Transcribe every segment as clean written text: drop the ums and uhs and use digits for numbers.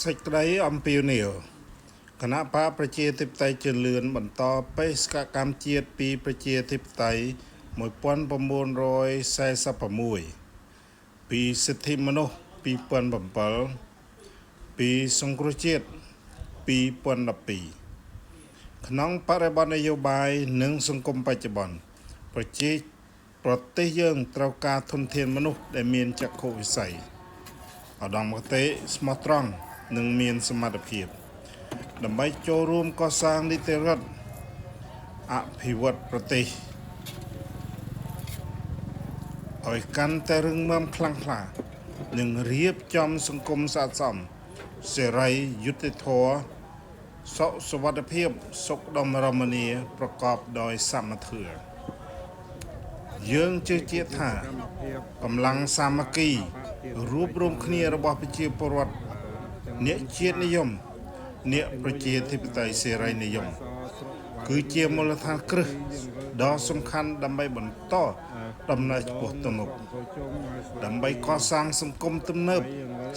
សេចក្តីអំពាវនាវគណបក្សប្រជាធិបតេយ្យជឿនលឿនបន្តបេសកកម្មជាតិពីប្រជាធិបតេយ្យ1946ពីសិទ្ធិមនុស្ស2007ពីសង្គ្រោះជាតិ2012ក្នុងបរិបទនយោបាយនិងសង្គមបច្ចុប្បន្នប្រជាប្រទេសយើងត្រូវការធនធានមនុស្សដែលមានចក្ខុវិស័យ ឧត្តមគតិស្មោះត្រង់និងមានសមត្ថភាព ដើម្បីចូលរួមកសាងនីតិរដ្ឋអភិវឌ្ឍប្រទេសឲ្យកាន់តែរឹងមាំខ្លាំងក្លានិងរៀបចំសង្គមស្អាតស្អំសេរីយុត្តិធម៌សុខសុវត្ថិភាពសុខដុមរមនាប្រកបដោយសមធម៌យើងជឿជាក់ថា កម្លាំងសាមគ្គីរួបរวมគ្នារបស់ប្រជាពលរដ្ឋអ្នកជាតិនិយមអ្នកប្រជាធិបតេយ្យសេរីនិយម គឺជាមូលដ្ឋានគ្រឹះដ៏សំខាន់ដើម្បីបន្តដំណើរឆ្ពោះទៅមុខដើម្បីកសាងសង្គមទំនើប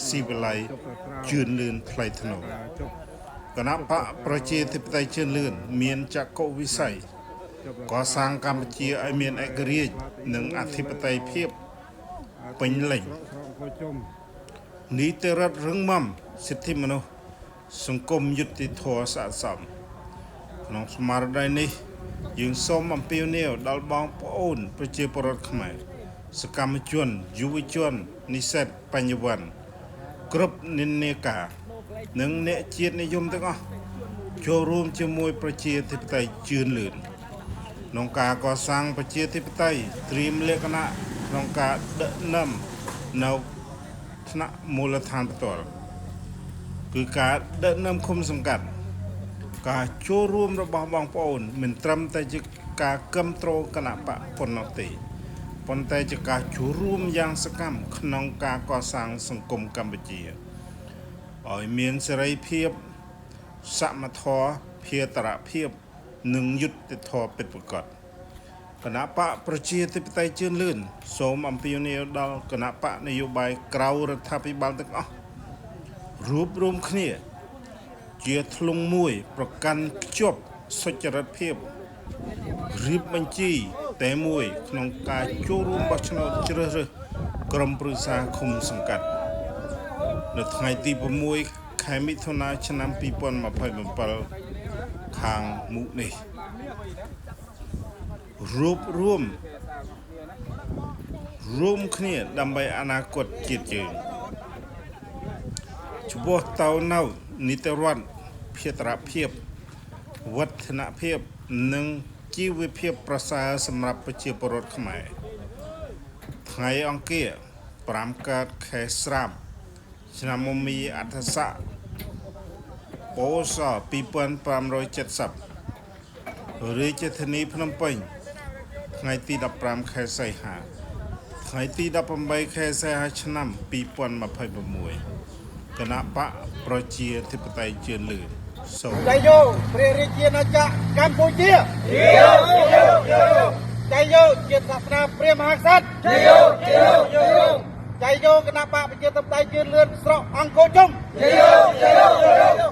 ស៊ីវិល័យជឿនលឿនថ្លៃថ្នូរគណបក្សប្រជាធិបតេយ្យជឿនលឿនមានចក្ខុវិស័យកសាងកម្ពុជាឲ្យមានឯករាជ្យនិងអធិបតេយ្យភាពពេញលេញនីតិរដ្ឋរឹងមាំសិទ្ធិមនុស្សសង្គមយុត្តិធម៌ស្អាតស្អំក្នុងស្មារតីនេះយើងសូមអំពាវនាវដល់បងប្អូនប្រជាពលរដ្ឋខ្មែរសកម្មជនយុវជននិស្សិតបញ្ញវន្តគ្រប់និន្នាការនិងអ្នកជាតិនិយមទាំងអស់ចូលរួមជាមួយប្រជាធិបតេយ្យជឿនលឿនក្នុងការកសាងប្រជាធិបតេយ្យត្រៀមលក្ខណៈក្នុងការដឹកនាំនៅថ្នាក់មូលដ្ឋានផ្ទាល់គឺការដឹកនាំឃុំសង្កាត់ ការចូលរួមរបស់បងប្អូនមិនត្រឹមតែជាការគ្រប់គ្រងគណបក្សប៉ុណ្ណោះទេប៉ុន្តែជាការចូលរួមយ៉ាងសកម្មក្នុងការកសាងសង្គមកម្ពុជាឲ្យមានសេរីភាពសមធម៌ភាតរភាពនិងយុត្តិធម៌ពិតប្រាកដគណបក្សប្រជាធិបតេយ្យជឿនលឿនសូមអំពាវនាវដល់គណបក្សនយោបាយក្រៅរដ្ឋាភិបាលទាំងអស់រួបរวมគ្នា ជាធ្លុងមួយប្រកាន់ខ្ជាប់សុចរិតភាពរៀបបញ្ជីតែមួយក្នុងការចូលរួមបោះឆ្នោតជ្រើសរើសក្រុមប្រឹក្សាឃុំសង្កាត់នៅថ្ងៃទី6ខែមិថុនាឆ្នាំ2027ខាងមុខនេះរួបរួមរួមគ្នាដើម្បីអនាគតជាតិយើង ឆ្ពោះទៅនៅនីតិរដ្ឋភាតរភាពវឌ្ឍនភាពនិងជីវភាពប្រសើរសម្រាប់ប្រជាពលរដ្ឋខ្មែរថ្ងៃអង្គារ5កើតខែស្រាបឆ្នាំមមីអដ្ឋស័កពោស2570រាជធានីភ្នំពេញថ្ងៃទី15ខែសីហាថ្ងៃទី18ខែសីហាឆ្នាំ2026គណបក្សប្រជាធិបតេយ្យជឿនលឿនសូម ជ័យយោព្រះរាជាណាចក្រកម្ពុជាជ័យយោជ័យយោជាតិសាសនាព្រះមហាក្សត្រជ័យយោជ័យយោជ័យយោជ័យយោគណបក្សប្រជាធិបតេយ្យជឿនលឿនស្រុកអង្គរជុំជ័យយោជ័យយោជ័យយោ